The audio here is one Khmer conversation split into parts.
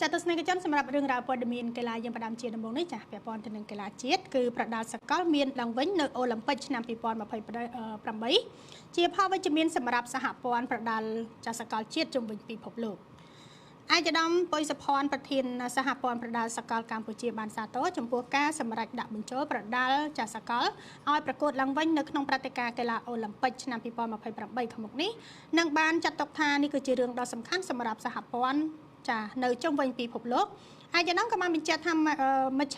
ចាទស្សនិកជនសម្រាប់រឿងរ៉ាវព័ត៌មានកីឡាយើងផ្ដាំជាដំបូងនេះចាពាក់ព័ន្ធទៅនឹងកីឡាជាតិគឺប្រដាល់សកលមានឡើងវិញនៅអូឡ িম্ ពិកឆ្នាំ2028ជាផលវិជ្ជមានសម្រាប់សហព័ន្ធប្រដាល់ចាសកលជាតិជុំវិញពិភពលោក។ ឯកឧត្តមពុយសុភ័ណ្ឌប្រធានសហព័ន្ធប្រដាល់សកលកម្ពុជាបានសាទរចំពោះការសម្រេចដាក់បញ្ចូលប្រដាល់ចាសកលឲ្យប្រកួតឡើងវិញនៅក្នុងព្រឹត្តិការណ៍កីឡាអូឡ িম্ ពិកឆ្នាំ2028ខាងមុខនេះនិងបានចាត់ទុកថានេះគឺជារឿងដ៏សំខាន់សម្រាប់សហព័ន្ធចានៅជុំវិញពិភពលោក។ ឯកឧត្តមក៏បានបញ្ជាក់ថាមជ្ឈ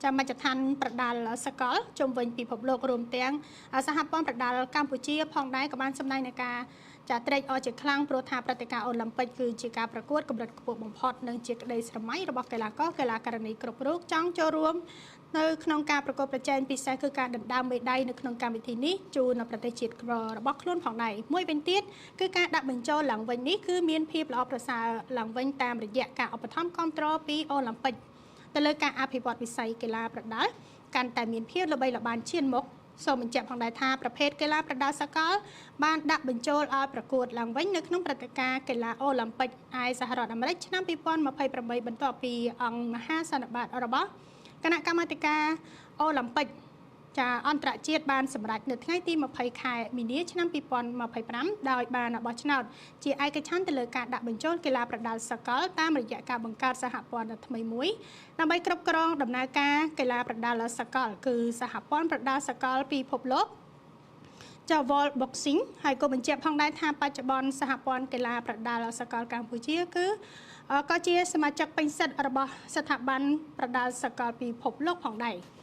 ចាមជ្ឈដ្ឋានប្រដាល់សកលជុំវិញពិភពលោករួមទាំងសហព័ន្ធប្រដាល់កម្ពុជាផងដែរក៏បានសម្ដែងในការចាត្រេកអរជាខ្លាំងព្រោះថាព្រឹត្តិការណ៍អូឡ িম্ ពិកគឺជាការប្រកួតកម្រិតខ្ពស់បំផុតនិងជាក្តីស្រមៃរបស់កីឡាករកីឡាករនីគ្រប់រូបចង់ចូលរួមនៅក្នុងការប្រកួតប្រជែងពិសេសគឺការដណ្ដើមមេដាយនៅក្នុងកម្មវិធីនេះជូននៅប្រទេសជាតិរបស់ខ្លួនផងដែរ។ មួយវិញទៀតគឺការដាក់បញ្ចូលឡើងវិញនេះគឺមានភាពល្អប្រសើរឡើងវិញតាមរយៈការឧបត្ថម្ភគាំទ្រពីអូឡ িম্ ពិកទៅលើការអភិវឌ្ឍវិស័យកីឡាប្រដាល់កាន់តែមានភាពល្បីល្បាញឈានមុខ។ សូមបញ្ជាក់ផងដែរថាប្រភេទកីឡាប្រដាល់សកលបានដាក់បញ្ចូលឲ្យប្រកួតឡើងវិញនៅក្នុងព្រឹត្តិការណ៍កីឡាអូឡ িম্ ពិកឯសហរដ្ឋអាមេរិកឆ្នាំ2028បន្ទាប់ពីអង្គមហាសន្និបាតរបស់គណៈកម្មាធិការអូឡ িম্ ពិកចាអន្តរជាតិបានសម្រេចនៅថ្ងៃទី20ខែមីនាឆ្នាំ2025ដោយបានបោះឆ្នោតជាឯកច្ឆន្ទទៅលើការដាក់បញ្ចូលកីឡាប្រដាល់សកលតាមរយៈការបង្កើតសហព័ន្ធថ្មីមួយដើម្បីគ្រប់គ្រងដំណើរការកីឡាប្រដាល់សកលគឺសហព័ន្ធប្រដាល់សកលពិភពលោកចា World Boxing។ ហើយក៏បញ្ជាក់ផងដែរថាបច្ចុប្បន្នសហព័ន្ធកីឡាប្រដាល់សកលកម្ពុជាគឺក៏ជាសមាជិកពេញសិទ្ធិរបស់ស្ថាប័នប្រដាល់សកលពិភពលោកផងដែរ។